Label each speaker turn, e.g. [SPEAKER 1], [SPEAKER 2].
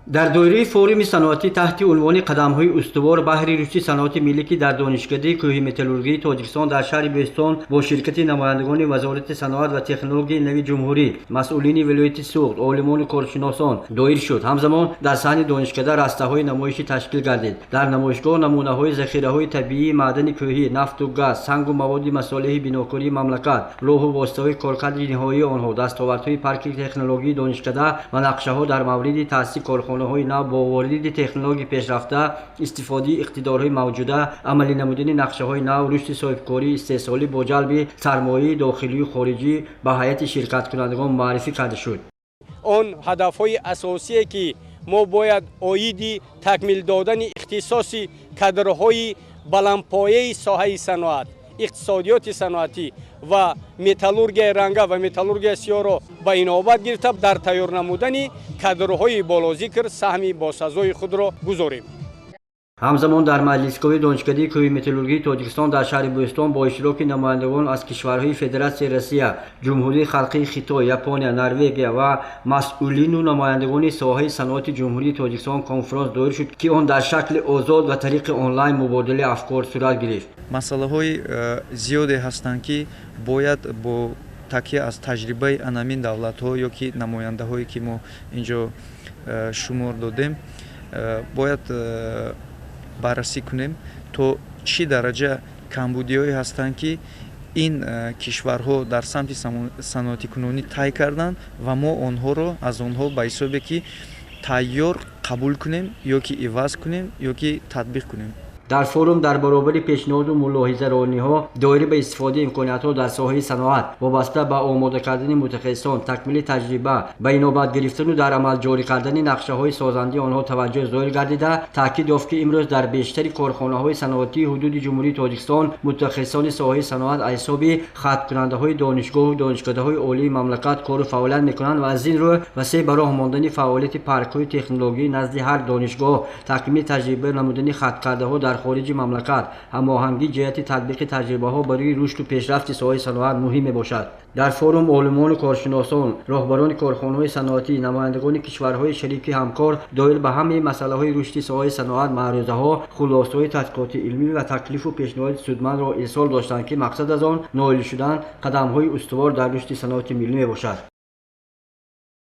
[SPEAKER 1] Дар доираи форуми саноатӣ таҳти унвони «Қадамҳои устувор баҳри рушди саноати миллӣ», ки дар Донишкадаи кӯҳи металлургии Тоҷикистон дар шаҳри Бӯстон бо ширкати намояндагони Вазорати саноат ва технологияи нави ҷумҳурӣ, масъулини вилояти Суғд, олимону коршиносон доир шуд, ҳамзамон дар саҳни донишкада растаҳои намоишӣ ташкил гардид. Дар намоишгоҳ намунаҳои захираҳои табиии маъдани кӯҳӣ, нафту газ, сангу маводи масолеҳи бинокории мамлакат, роҳу воситаҳои коркарди ниҳоии онҳо, дастовардҳои парки технологии донишкада ва нақшаҳо дар мавриди таъсиси корхонаҳои нав бо вориди технологияи пешрафта, истифодаи иқтидорҳои мавҷуда, амалӣ намудани нақшаҳои нав, рушди соҳибкории истеҳсолӣ бо ҷалби сармояи дохилию хориҷӣ ба ҳайати ширкаткунандагон муаррифӣ карда шуд.
[SPEAKER 2] Он ҳадафҳои асосие, ки мо бояд оиди такмил додани ихтисоси кадрҳои баландпояи соҳаи саноат, иқтисодиёти саноатӣ ва металлургияи ранга ва металлургияи сиёҳро ба инобат гирифта, дар тайёр намудани кадрҳои болозикр саҳми босазои худро гузорем.
[SPEAKER 1] Ҳамзамон дар маҷлисгоҳи Донишкадаи кӯҳи металлургии Тоҷикистон дар шаҳри Бӯстон бо иштироки намояндагон аз кишварҳои Федератсияи Россия, Ҷумҳурии Халқии Хитой, Япония, Норвегия ва масъулину намояндагони соҳаи саноати Ҷумҳурии Тоҷикистон конфронс доир шуд, ки он дар шакли озод ва тариқи онлайн мубодилаи афкор сурат гирифт.
[SPEAKER 3] Масъалаҳои зиёде ҳастанд, ки бояд бо такя аз таҷрибаи анамин давлатҳо ё ки намояндаҳое, ки мо инҷо шумор додем, бояд баррасӣ кунем, то чӣ дараҷа камбудиҳое ҳастанд, ки ин кишварҳо дар самти саноатикунонӣ тай карданд ва мо онҳоро аз онҳо ба ҳисобе ки тайёр қабул кунем ё ки иваз кунем, ё ки татбиқ кунем.
[SPEAKER 1] Дар форум дар баробари пешниҳоду мулоҳизарониҳо доир ба истифодаи имкониятҳо дар соҳаи саноат, вобаста ба омода кардани мутахассисон, такмили таҷриба, ба инобат гирифтану дар амал ҷорӣ кардани нақшаҳои созандии онҳо таваҷҷӯҳ зоҳир гардида, таъкид ёфт, ки имрӯз дар бештари корхонаҳои саноатии ҳудуди Ҷумҳурии Тоҷикистон мутахассисони соҳаи саноат аз ҳисоби хатмкунандаҳои донишгоҳу донишкадаҳои олии мамлакат кору фаъолият мекунанд ва аз ин рӯ васеъ ба роҳ мондани фаъолияти паркҳои технологӣ назди ҳар донишгоҳ, такмили таҷриба намудани хаткардаҳо дар хориҷи мамлакат, ҳамоҳангӣ ҷиҳати татбиқи таҷрибаҳо барои рушду пешрафти соҳаи саноат муҳим мебошад. Дар форум олимону коршиносон, роҳбарони корхонаҳои саноатӣ, намояндагони кишварҳои шарики ҳамкор доир ба ҳамаи масъалаҳои рушди соҳаи саноат маърӯзаҳо, хулосаҳои тадқиқоти илмӣ ва таклифу пешниҳоди судмандро ирсол доштанд, ки мақсад аз он ноил шудан қадамҳои устувор дар рушди саноати миллӣ мебошад.